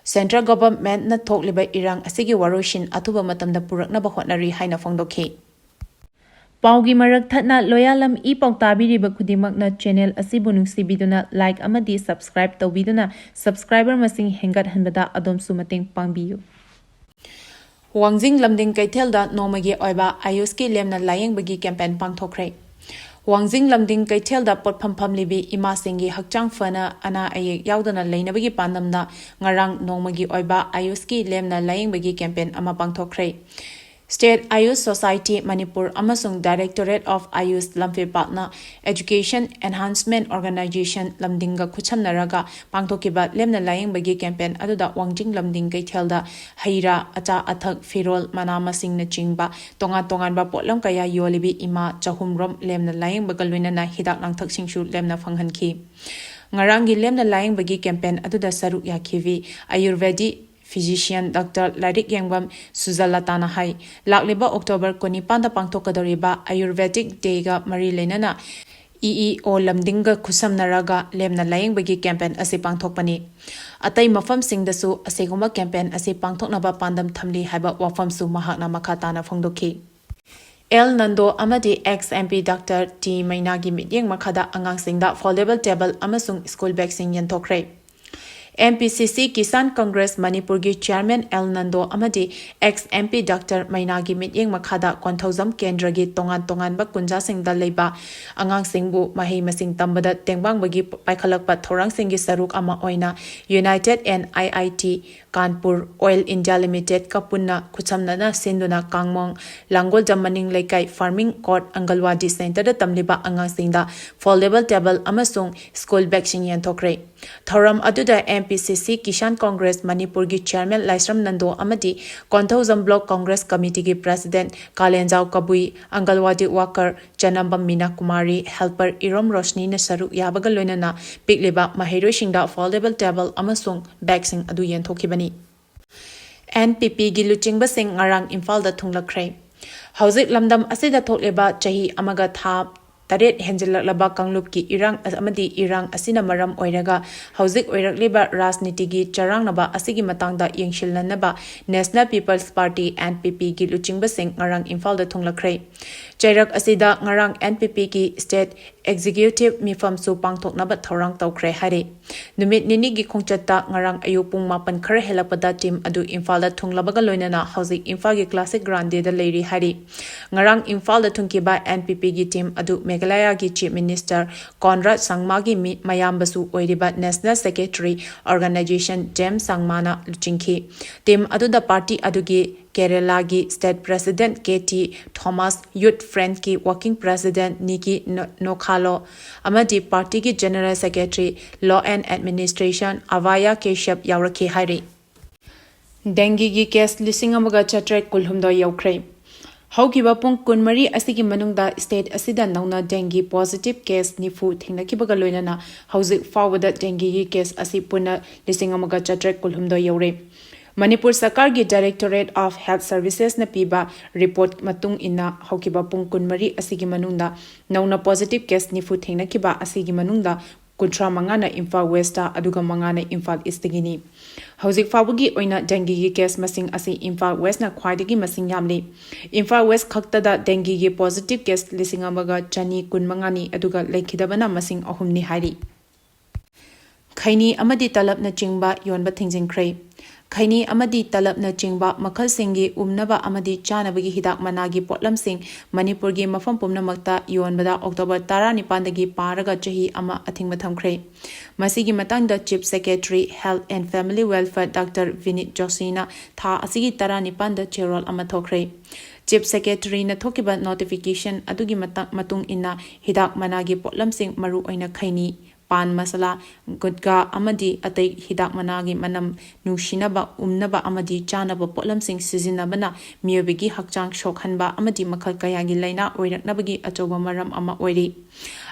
Central Governmentꯅ ꯊꯣꯛꯂꯤꯕ ꯏꯔꯥꯡ ꯑꯁꯤꯒꯤ ꯋꯥꯔꯣꯏꯁꯤꯟ ꯑꯊꯨꯕ ꯃꯇꯝꯗ ꯄꯨꯔꯛꯅꯕ ꯍꯣꯠꯅꯔꯤ ꯍꯥꯏꯅ ꯐꯣꯡꯗꯣꯛꯈꯤ꯫ ꯄꯥꯎꯒꯤ ꯃꯔꯛ ꯊꯠꯅ ꯂꯣꯌꯥꯂꯝ ꯏ ꯄꯥꯎ ꯇꯥꯕꯤꯔꯤꯕ ꯈꯨꯗꯤꯡꯃꯛꯅ channel ꯑꯁꯤꯕꯨ ꯅꯨꯡꯁꯤꯕꯤꯗꯨꯅ like ꯑꯃꯗꯤ subscribe ꯇꯧꯕꯤꯗꯨꯅ subscriber ꯃꯁꯤꯡ ꯍꯦꯟꯒꯠꯍꯟꯕꯗ ꯑꯗꯣꯝꯁꯨ ꯃꯇꯦꯡ ꯄꯥꯡꯕꯤꯌꯨ꯫ ꯋꯥꯡꯖꯤꯡ ꯂꯝꯗꯤꯡ ꯀꯩꯊꯦꯜꯗ ꯅꯣꯡꯃꯒꯤ ꯑꯣꯏꯕ ꯑꯌꯨꯁꯀꯤ ꯂꯦꯝꯅ ꯂꯥꯌꯦꯡꯕꯒꯤ campaign ꯄꯥꯡꯊꯣꯛꯈ꯭ꯔꯦ꯫ ꯋꯥꯡꯖꯤꯡ ꯂꯝꯗꯤꯡ ꯀꯩꯊꯦꯜꯗ ꯄꯣꯠꯐꯝ ꯐꯝꯂꯤꯕꯤ ꯏꯃꯥꯁꯤꯡꯒꯤ ꯍꯛꯆꯥꯡ ꯐꯅ ꯑꯅꯥ ꯑꯌꯦꯛ ꯌꯥꯎꯗꯅ ꯂꯩꯅꯕꯒꯤ ꯄꯥꯟꯗꯝꯅ ꯉꯔꯥꯡ ꯅꯣꯡꯃꯒꯤ ꯑꯣꯏꯕ ꯑꯌꯨꯁꯀꯤ ꯂꯦꯝꯅ ꯂꯥꯌꯦꯡꯕꯒꯤ campaign ꯑꯃ ꯄꯥꯡꯊꯣꯛꯈ꯭ꯔꯦ꯫ State Ayush Society ꯃꯅꯤꯄꯨꯔ ꯑꯃꯁꯨꯡ Directorate of Ayush ꯂꯝꯐꯦꯜꯄꯥꯛꯅ Education Enhancement Organisation ꯂꯝꯗꯤꯡꯒ ꯈꯨꯠꯁꯝꯅꯔꯒ ꯄꯥꯡꯊꯣꯛꯈꯤꯕ ꯂꯦꯝꯅ ꯂꯥꯌꯦꯡꯕꯒꯤ campaign ꯑꯗꯨꯗ ꯋꯥꯡꯖꯤꯡ ꯂꯝꯗꯤꯡ ꯀꯩꯊꯦꯜꯗ ꯍꯩ ꯔꯥ, ꯑꯆꯥ ꯑꯊꯛ, ꯐꯤꯔꯣꯜ, ꯃꯅꯥ ꯃꯁꯤꯡꯅꯆꯤꯡꯕ ꯇꯣꯉꯥꯟ ꯇꯣꯉꯥꯟꯕ ꯄꯣꯠꯂꯝ ꯀꯌꯥ ꯌꯣꯜꯂꯤꯕꯤ ꯏꯃꯥ ꯆꯍꯨꯝ ꯔꯣꯝ ꯂꯦꯝꯅ ꯂꯥꯌꯦꯡꯕꯒ ꯂꯣꯏꯅꯅ ꯍꯤꯗꯥꯛ ꯂꯥꯡꯊꯛꯁꯤꯡꯁꯨ ꯂꯦꯝꯅ ꯐꯪꯍꯟꯈꯤ꯫ ꯉꯔꯥꯡꯒꯤ ꯂꯦꯝꯅ ꯂꯥꯌꯦꯡꯕꯒꯤ campaign ꯑꯗꯨꯗ ꯁꯔꯨꯛ ꯌꯥꯈꯤꯕꯤ ꯑꯌꯨꯔꯚꯦꯗꯤꯛ physician Doctor ꯂꯥꯏꯔꯤꯛ ꯌꯦꯡꯕꯝ ꯁꯨꯖꯂꯇꯥꯅ ꯍꯥꯏ, ꯂꯥꯛꯂꯤꯕ October ꯀꯨꯟꯅꯤꯄꯥꯟꯗ ꯄꯥꯡꯊꯣꯛꯀꯗꯧꯔꯤꯕ Ayurvedic Dayꯒ ꯃꯔꯤ ꯂꯩꯅꯅ E E O ꯂꯝꯗꯤꯡꯒ ꯈꯨꯠꯁꯝꯅꯔꯒ ꯂꯦꯝꯅ ꯂꯥꯌꯦꯡꯕꯒꯤ campaign ꯑꯁꯤ ꯄꯥꯡꯊꯣꯛꯄꯅꯤ꯫ ꯑꯇꯩ ꯃꯐꯝꯁꯤꯡꯗꯁꯨ ꯑꯁꯤꯒꯨꯝꯕ campaign ꯑꯁꯤ ꯄꯥꯡꯊꯣꯛꯅꯕ ꯄꯥꯟꯗꯝ ꯊꯝꯂꯤ ꯍꯥꯏꯕ ꯋꯥꯐꯝꯁꯨ ꯃꯍꯥꯛꯅ ꯃꯈꯥ ꯇꯥꯅ ꯐꯣꯡꯗꯣꯛꯈꯤ꯫ ꯑꯦꯜ ꯅꯟꯗꯣ ꯑꯃꯗꯤ ex M P Doctor T ꯃꯩꯅꯥꯒꯤ ꯃꯤꯠꯌꯦꯡ ꯃꯈꯥꯗ ꯑꯉꯥꯡꯁꯤꯡꯗ foldable table ꯑꯃꯁꯨꯡ school bagꯁꯤꯡ ꯌꯦꯟꯊꯣꯛꯈ꯭ꯔꯦ꯫ ꯑꯦꯟ ꯄꯤ ꯁꯤ ꯁꯤ ꯀꯤꯁꯥꯟ ꯀꯪꯒ꯭ꯔꯦꯁ ꯃꯅꯤꯄꯨꯔꯒꯤ ꯆꯤꯌꯔꯃꯦꯟ ꯑꯦꯜ ꯅꯟꯗꯣ ꯑꯃꯗꯤ ꯑꯦꯛꯁ ꯑꯦꯝ ꯄꯤ ꯗꯥꯛꯇꯔ ꯃꯩꯅꯥꯒꯤ ꯃꯤꯠꯌꯦꯡ ꯃꯈꯥꯗ ꯀꯣꯟꯊꯧꯖꯝ ꯀꯦꯟꯗ꯭ꯔꯒꯤ ꯇꯣꯉꯥꯟ ꯇꯣꯉꯥꯟꯕ ꯀꯨꯟꯖꯥꯁꯤꯡꯗ ꯂꯩꯕ ꯑꯉꯥꯡꯁꯤꯡꯕꯨ ꯃꯍꯩ ꯃꯁꯤꯡ ꯇꯝꯕꯗ ꯇꯦꯡꯕꯥꯡꯕꯒꯤ ꯄꯥꯏꯈꯠꯂꯛꯄ ꯊꯧꯔꯥꯡꯁꯤꯡꯒꯤ ꯁꯔꯨꯛ ꯑꯃ ꯑꯣꯏꯅ united N I I T Kanpur oil India ꯂꯤꯃꯤꯇꯦꯗꯀ ꯄꯨꯟꯅ ꯈꯨꯠꯁꯝꯅꯅ ꯁꯤꯟꯗꯨꯅ ꯀꯥꯡꯃꯣꯡ ꯂꯥꯡꯒꯣꯜꯖꯝ ꯃꯅꯤꯡ ꯂꯩꯀꯥꯏ ꯐꯥꯔꯃꯤꯡ ꯀꯣꯔꯠ ꯑꯪꯒꯜꯋꯥꯗꯤ ꯁꯦꯟꯇꯔꯗ ꯇꯝꯂꯤꯕ ꯑꯉꯥꯡꯁꯤꯡꯗ ꯐꯣꯜꯗꯦꯕꯜ ꯇꯦꯕꯜ ꯑꯃꯁꯨꯡ ꯁ꯭ꯀꯨꯜ ꯕꯦꯒꯁꯤꯡ ꯌꯦꯟꯊꯣꯛꯈ꯭ꯔꯦ꯫ ꯊꯧꯔꯝ ꯑꯗꯨꯗ ꯑꯦꯟ ꯄꯤ ꯁꯤ ꯁꯤ ꯀꯤꯁꯥꯟ ꯀꯪꯒ꯭ꯔꯦꯁ ꯃꯅꯤꯄꯨꯔꯒꯤ ꯆꯤꯌꯔꯃꯦꯟ ꯂꯥꯏꯁ꯭ꯔꯝ ꯅꯟꯗꯣ ꯑꯃꯗꯤ ꯀꯣꯟꯊꯧꯖꯝ ꯕ꯭ꯂꯣꯛ ꯀꯪꯒ꯭ꯔꯦꯁ ꯀꯃꯤꯇꯤꯒꯤ ꯄ꯭ꯔꯦꯁꯤꯗꯦꯟꯠ ꯀꯥꯂꯦꯟꯖꯥꯎ ꯀꯕꯨꯏ, ꯑꯪꯒꯜꯋꯥꯗꯤ ꯋꯥꯀꯔ ꯆꯅꯝꯕꯝ ꯃꯤꯅꯥ ꯀꯨꯃꯥꯔꯤ, ꯍꯦꯜꯄꯔ ꯏꯔꯣꯝ ꯔꯣꯁꯅꯤꯅ ꯁꯔꯨꯛ ꯌꯥꯕꯒ ꯂꯣꯏꯅꯅ ꯄꯤꯛꯂꯤꯕ ꯃꯍꯩꯔꯣꯏꯁꯤꯡꯗ ꯐꯣꯜꯗꯦꯕꯜ ꯇꯦꯕꯜ ꯑꯃꯁꯨꯡ ꯕꯦꯒꯁꯤꯡ ꯑꯗꯨ ꯌꯦꯟꯊꯣꯛꯈꯤꯕꯅꯤ꯫ ꯑꯦꯟ ꯄꯤ ꯄꯤꯒꯤ ꯂꯨꯆꯤꯡꯕꯁꯤꯡ ꯉꯔꯥꯡ ꯏꯝꯐꯥꯜꯗ ꯊꯨꯡꯂꯛꯈ꯭ꯔꯦ꯫ ꯍꯧꯖꯤꯛ ꯂꯝꯗꯝ ꯑꯁꯤꯗ ꯊꯣꯛꯂꯤꯕ ꯆꯍꯤ ꯑꯃꯒ ꯊꯥ ꯇꯔꯦꯠ ꯍꯦꯟꯖꯤꯜꯂꯛꯂꯕ ꯀꯥꯡꯂꯨꯞꯀꯤ ꯏꯔꯥꯡ ꯑꯃꯗꯤ ꯏꯔꯥꯡ ꯑꯁꯤꯅ ꯃꯔꯝ ꯑꯣꯏꯔꯒ ꯍꯧꯖꯤꯛ ꯑꯣꯏꯔꯛꯂꯤꯕ ꯔꯥꯖꯅꯤꯇꯤꯒꯤ ꯆꯔꯥꯡꯅꯕ ꯑꯁꯤꯒꯤ ꯃꯇꯥꯡꯗ ꯌꯦꯡꯁꯤꯜꯂꯅꯕ National People's Party, N P P, ꯒꯤ ꯂꯨꯆꯤꯡꯕꯁꯤꯡ ꯉꯔꯥꯡ ꯏꯝꯐꯥꯜꯗ ꯊꯨꯡꯂꯛꯈ꯭ꯔꯦ꯫ ꯆꯩꯔꯛ ꯑꯁꯤꯗ ꯉꯔꯥꯡ N P P ꯒꯤ state executive ꯃꯤꯐꯝꯁꯨ ꯄꯥꯡꯊꯣꯛꯅꯕ ꯊꯧꯔꯥꯡ ꯇꯧꯈ꯭ꯔꯦ ꯍꯥꯏꯔꯤ꯫ ꯅꯨꯃꯤꯠ ꯅꯤꯅꯤꯒꯤ ꯈꯣꯡꯆꯠꯇ ꯉꯔꯥꯡ ꯑꯌꯨꯛ ꯄꯨꯡ ꯃꯥꯄꯟ ꯈꯔ ꯍꯦꯜꯂꯛꯄꯗ team ꯑꯗꯨ ꯏꯝꯐꯥꯜꯗ ꯊꯨꯡꯂꯕꯒ ꯂꯣꯏꯅꯅ ꯍꯧꯖꯤꯛ ꯏꯝꯐꯥꯜꯒꯤ classic Grande ꯗ ꯂꯩꯔꯤ ꯍꯥꯏꯔꯤ꯫ ꯉꯔꯥꯡ ꯏꯝꯐꯥꯜꯗ ꯊꯨꯡꯈꯤꯕ N P P ꯒꯤ team ꯑꯗꯨ ꯃꯦꯘꯥꯂꯌꯥꯒꯤ Chief Minister Conrad ꯁꯪꯃꯥꯒꯤ ꯃꯤ-, ꯃꯌꯥꯝꯕꯁꯨ ꯑꯣꯏꯔꯤꯕ National Secretary, Organisation Jem ꯁꯪꯃꯥꯅ ꯂꯨꯆꯤꯡꯈꯤ꯫ Team ꯑꯗꯨꯗ party ꯑꯗꯨꯒꯤ ꯀꯦꯔꯦꯂꯥꯒꯤ state president K T Thomas, Youth Front ꯀꯤ working president Nicky No-, Nokhalo ꯑꯃꯗꯤ party ꯒꯤ general secretary, law and administration Avaya Keshav ꯌꯥꯎꯔꯛꯈꯤ ꯍꯥꯏꯔꯤ꯫ Dengue ꯒꯤ case ꯂꯤꯁꯤꯡ ꯑꯃꯒ ꯆꯥꯇ꯭ꯔꯦꯠ ꯀꯨꯟꯍꯨꯝꯗꯣꯏ ꯌꯧꯈ꯭ꯔꯦ꯫ ꯍꯧꯈꯤꯕ ꯄꯨꯡ ꯀꯨꯟꯃꯔꯤ ꯑꯁꯤꯒꯤ ꯃꯅꯨꯡꯗ state ꯑꯁꯤꯗ ꯅꯧꯅ dengue positive case ꯅꯤꯐꯨ ꯊꯦꯡꯅꯈꯤꯕꯒ ꯂꯣꯏꯅꯅ ꯍꯧꯖꯤꯛ ꯐꯥꯎꯕꯗ dengue ꯒꯤ case ꯑꯁꯤ ꯄꯨꯟꯅ ꯂꯤꯁꯤꯡ ꯑꯃꯒ ꯆꯥꯇ꯭ꯔꯦꯠ ꯀꯨꯟꯍꯨꯝꯗꯣꯏ ꯌꯧꯔꯦ꯫ ꯃꯅꯤꯄꯨꯔ ꯁꯔꯀꯥꯔꯒꯤ Directorate of Health Services ꯅ ꯄꯤꯕ report ꯃꯇꯨꯡ ꯏꯟꯅ ꯍꯧꯈꯤꯕ ꯄꯨꯡ ꯀꯨꯟꯃꯔꯤ ꯑꯁꯤꯒꯤ ꯃꯅꯨꯡꯗ ꯅꯧꯅ positive case ꯅꯤꯐꯨ ꯊꯦꯡꯅꯈꯤꯕ ꯑꯁꯤꯒꯤ ꯃꯅꯨꯡꯗ ꯀꯨꯟꯊ꯭ꯔꯥ ꯃꯉꯥꯅ ꯏꯝꯐꯥꯜ West ꯇ, ꯑꯗꯨꯒ ꯃꯉꯥꯅ ꯏꯝꯐꯥꯜ East ꯇꯒꯤꯅꯤ꯫ ꯍꯧꯖꯤꯛ ꯐꯥꯎꯕꯒꯤ ꯑꯣꯏꯅ dengue ꯒꯤ case ꯃꯁꯤꯡ ꯑꯁꯤ ꯏꯝꯐꯥꯜ West ꯅ ꯈ꯭ꯋꯥꯏꯗꯒꯤ ꯃꯁꯤꯡ ꯌꯥꯝꯂꯤ꯫ ꯏꯝꯐꯥꯜ West ꯈꯛꯇꯗ dengue ꯒꯤ positive case ꯂꯤꯁꯤꯡ ꯑꯃꯒ ꯆꯅꯤ ꯀꯨꯟꯃꯉꯥꯅꯤ, ꯑꯗꯨꯒ ꯂꯩꯈꯤꯗꯕꯅ ꯃꯁꯤꯡ ꯑꯍꯨꯝꯅꯤ ꯍꯥꯏꯔꯤ꯫ ꯈꯩꯅꯤ ꯑꯃꯗꯤ ꯇꯂꯞꯅꯆꯤꯡꯕ ꯌꯣꯟꯕ ꯊꯤꯡꯖꯤꯟꯈ꯭ꯔꯦ꯫ ꯈꯩꯅꯤ ꯑꯃꯗꯤ ꯇꯂꯞꯅꯆꯤꯡꯕ ꯃꯈꯜꯁꯤꯡꯒꯤ ꯎꯝꯅꯕ ꯑꯃꯗꯤ ꯆꯥꯅꯕꯒꯤ ꯍꯤꯗꯥꯛ ꯃꯅꯥꯒꯤ ꯄꯣꯠꯂꯝꯁꯤꯡ ꯃꯅꯤꯄꯨꯔꯒꯤ ꯃꯐꯝ ꯄꯨꯝꯅꯃꯛꯇ ꯌꯣꯟꯕꯗ ꯑꯣꯛꯇꯣꯕꯔ ꯇꯔꯥꯅꯤꯄꯥꯟꯗꯒꯤ ꯄꯥꯔꯒ ꯆꯍꯤ ꯑꯃ ꯑꯊꯤꯡꯕ ꯊꯝꯈ꯭ꯔꯦ꯫ ꯃꯁꯤꯒꯤ ꯃꯇꯥꯡꯗ Chief Secretary Health and Family Welfare Doctor Vinit Joshina ꯊꯥ ꯑꯁꯤꯒꯤ ꯇꯔꯥꯅꯤꯄꯥꯟꯗ ꯆꯦꯔꯣꯜ ꯑꯃ ꯊꯣꯛꯈ꯭ꯔꯦ꯫ Chief Secretaryꯅ ꯊꯣꯛꯈꯤꯕ notification ꯑꯗꯨꯒꯤ ꯃꯇꯥꯡ-, ꯃꯇꯨꯡ ꯏꯟꯅ ꯍꯤꯗꯥꯛ ꯃꯅꯥꯒꯤ ꯄꯣꯠꯂꯝꯁꯤꯡ, ꯃꯔꯨꯑꯣꯏꯅ ꯈꯩꯅꯤ, ꯄꯥꯟ ꯃꯁꯥꯂꯥ, ꯒꯨꯠꯀꯥ ꯑꯃꯗꯤ ꯑꯇꯩ ꯍꯤꯗꯥꯛ ꯃꯅꯥꯒꯤ ꯃꯅꯝ ꯅꯨꯡꯁꯤꯅꯕ, ꯎꯝꯅꯕ ꯑꯃꯗꯤ ꯆꯥꯅꯕ ꯄꯣꯠꯂꯝꯁꯤꯡ ꯁꯤꯖꯤꯟꯅꯕꯅ ꯃꯤꯑꯣꯏꯕꯒꯤ ꯍꯛꯆꯥꯡ ꯁꯣꯛꯍꯟꯕ ꯑꯃꯗꯤ ꯃꯈꯜ ꯀꯌꯥꯒꯤ ꯂꯥꯏꯅꯥ ꯑꯣꯏꯔꯛꯅꯕꯒꯤ ꯑꯆꯧꯕ ꯃꯔꯝ ꯑꯃ ꯑꯣꯏꯔꯤ꯫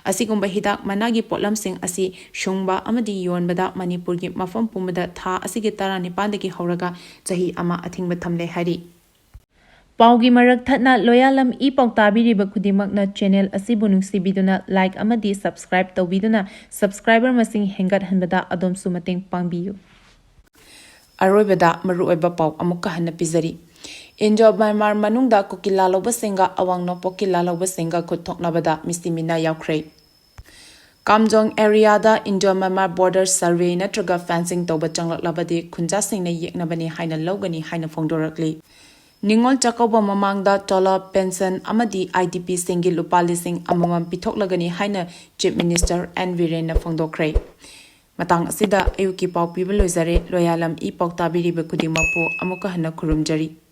ꯑꯁꯤꯒꯨꯝꯕ ꯍꯤꯗꯥꯛ ꯃꯅꯥꯒꯤ ꯄꯣꯠꯂꯝꯁꯤꯡ ꯑꯁꯤ ꯁꯨꯡꯕ ꯑꯃꯗꯤ ꯌꯣꯟꯕꯗ ꯃꯅꯤꯄꯨꯔꯒꯤ ꯃꯐꯝ ꯄꯨꯝꯕꯗ ꯊꯥ ꯑꯁꯤꯒꯤ ꯇꯔꯥꯅꯤꯄꯥꯟꯗꯒꯤ ꯍꯧꯔꯒ ꯆꯍꯤ ꯑꯃ ꯑꯊꯤꯡꯕ ꯊꯝꯂꯦ ꯍꯥꯏꯔꯤ꯫ ꯄꯥꯎꯒꯤ ꯃꯔꯛ ꯊꯠꯅ ꯂꯣꯌꯥꯂꯝ ꯏ ꯄꯥꯎ ꯇꯥꯕꯤꯔꯤꯕ ꯈꯨꯗꯤꯡꯃꯛꯅ channel ꯑꯁꯤꯕꯨ ꯅꯨꯡꯁꯤꯕꯤꯗꯨꯅ like ꯑꯃꯗꯤ subscribe ꯇꯧꯕꯤꯗꯨꯅ subscriber ꯃꯁꯤꯡ ꯍꯦꯟꯒꯠꯍꯟꯕꯗ ꯑꯗꯣꯝꯁꯨ ꯃꯇꯦꯡ ꯄꯥꯡꯕꯤꯌꯨ꯫ ꯑꯔꯣꯏꯕꯗ ꯃꯔꯨꯑꯣꯏꯕ ꯄꯥꯎ ꯑꯃꯨꯛꯀ ꯍꯟꯅ ꯄꯤꯖꯔꯤ꯫ ꯏꯟꯗꯣ ꯃ꯭ꯌꯥꯟꯃꯥꯔ ꯃꯅꯨꯡꯗ ꯀꯨꯀꯤ ꯂꯥꯜꯍꯧꯕꯁꯤꯡꯒ ꯑꯋꯥꯡ ꯅꯣꯡꯄꯣꯛꯀꯤ ꯂꯥꯜꯍꯧꯕꯁꯤꯡꯒ ꯈꯨꯠ ꯊꯣꯛꯅꯕꯗ ꯃꯤꯁꯇꯤ ꯃꯤꯅꯥ ꯌꯥꯎꯈ꯭ꯔꯦ꯫ ꯀꯥꯝꯖꯣꯡ areaꯗ Indo Myanmar border survey ꯅꯠꯇ꯭ꯔꯒ fencing ꯇꯧꯕ ꯆꯪꯂꯛꯂꯕꯗꯤ ꯈꯨꯟꯖꯥꯁꯤꯡꯅ ꯌꯦꯛꯅꯕꯅꯤ ꯍꯥꯏꯅ ꯂꯧꯒꯅꯤ ꯍꯥꯏꯅ ꯐꯣꯡꯗꯣꯔꯛꯂꯤ꯫ ꯅꯤꯉꯣꯜ ꯆꯥꯛꯀꯧꯕ ꯃꯃꯥꯡꯗ ꯇꯣꯂꯣꯞ, pension ꯑꯃꯗꯤ IDPꯁꯤꯡꯒꯤ ꯂꯨꯄꯥ ꯂꯤꯁꯤꯡ ꯑꯃꯃꯝ ꯄꯤꯊꯣꯛꯂꯒꯅꯤ ꯍꯥꯏꯅ Chief Minister N ꯕꯤꯔꯦꯟꯅ ꯐꯣꯡꯗꯣꯛꯈ꯭ꯔꯦ꯫ ꯃꯇꯥꯡ ꯑꯁꯤꯗ ꯑꯌꯨꯛꯀꯤ ꯄꯥꯎ ꯄꯤꯕ ꯂꯣꯏꯖꯔꯦ꯫ ꯂꯣꯌꯥꯂꯝ ꯏ ꯄꯥꯎ ꯇꯥꯕꯤꯔꯤꯕ ꯈꯨꯗꯤꯡꯃꯛꯄꯨ ꯑꯃꯨꯛꯀ ꯍꯟꯅ ꯈꯨꯔꯨꯝꯖꯔꯤ꯫